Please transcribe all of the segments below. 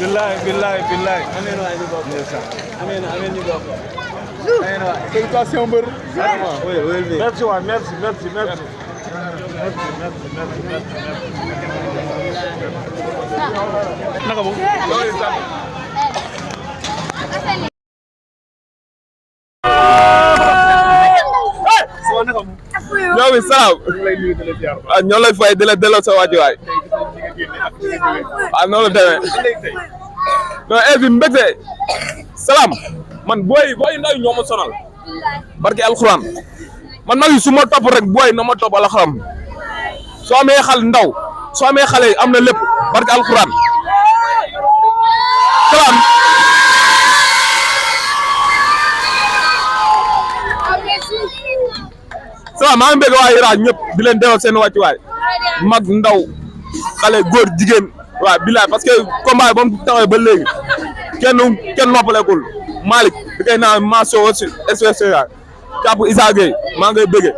billahi. Amiin waay ñu bokk. Amiin ñu bokk. Amiin waay. Félicitations mbër. Merci waay, merci. Naka mu? ñoo ngi salaam. ñoo lay fay di la delloo sa wàccuwaay. waaw noonu la demee. non et puis mbégte salaam man booy ndaw ñoo ma sonal. barke alxuraan man nag su ma topp rek booy na ma topp alxuraan soo amee xale yi am na lépp barke alxuraan salaam. salaam maa ngi bëgg waa Yaraax ñëpp di leen delloo seen wàccuwaay mag ndaw xale góor jigéen waaw bilaay parce que combat ba mu taxawee ba léegi kenn noppalekul Malick di koy naan mention spéciale jàpp Issa Gueye maa ngay bëgge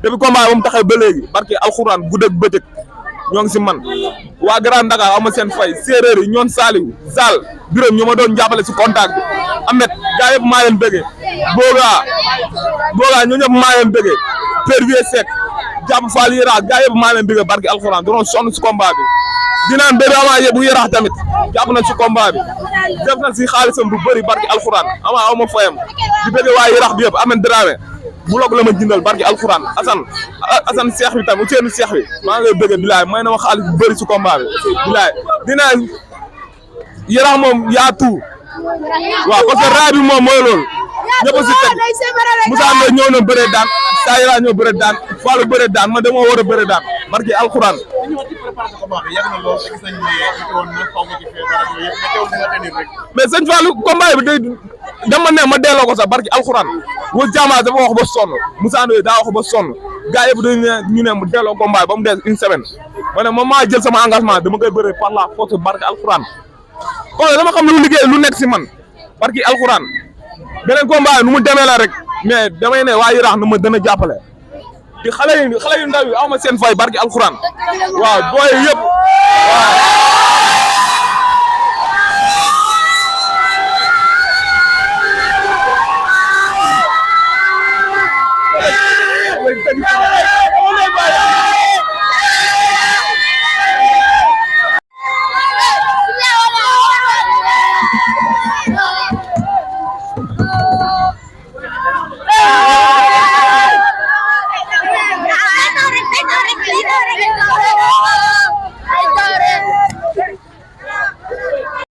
depuis combat ba mu taxawee ba léegi barke alxuraan guddeeg bëccëg ñoo ngi si man waa Grand Dakar ama seen fay séeréer yi ñoon Saliou Sall Birame ñoo ma doon jàppale si contact bi Ahmed gaa yëpp maa leen bëgge boogaa ñoo ñëpp maa leen bëgge Pervier Seck jàpp Fall Yaraax gaa yëpp maa leen bëgge barke alxuraan doon sonn si combat bi dinaan bébi amaa yëpp bu Yaraax tamit jàpp na si combat bi def na si xaalisam bu bëri barke alxuraan amaa aw ma fayam di bëgge waa Yaraax bi yëpp Ameth Dramé bulog la ma jëndal barke alxuraan Assane Cheikh bi tam Ousseynou Cheikh bi maa ngi lay bëgge bilaay may na ma xaalis bu bëri si combat bi bilaay dinaa Yaraax moom yaa tout waaw parce que raay bi moom mooy loolu ñëpp si teg Moussa Ndoye ñëw na bëre daan saa Yaraax ñëw bëre daan Fallou bëre daan man dama war a bëre daan barke alxuraan mais sëñ Fallou combat bi day dama ne ma delloo ko sax barke alxuraan wa jaamaa dafa wax ba sonn Moussa Ndoye daa wax ba sonn gaa yëpp ñu ne mu delloo combat ba mu des une semaine ma ne moom maa jël sama engagement dama koy bëre par la force barke alxuraan kon dama xam lu liggéey lu nekk si man barke alxuraan beneen combat nu mu demee la rek mais damay ne waa Yaraax na ma dana jàppale di xale yu ndaw yi aw ma seen fay barke alxuraan waaw booy yëpp waaw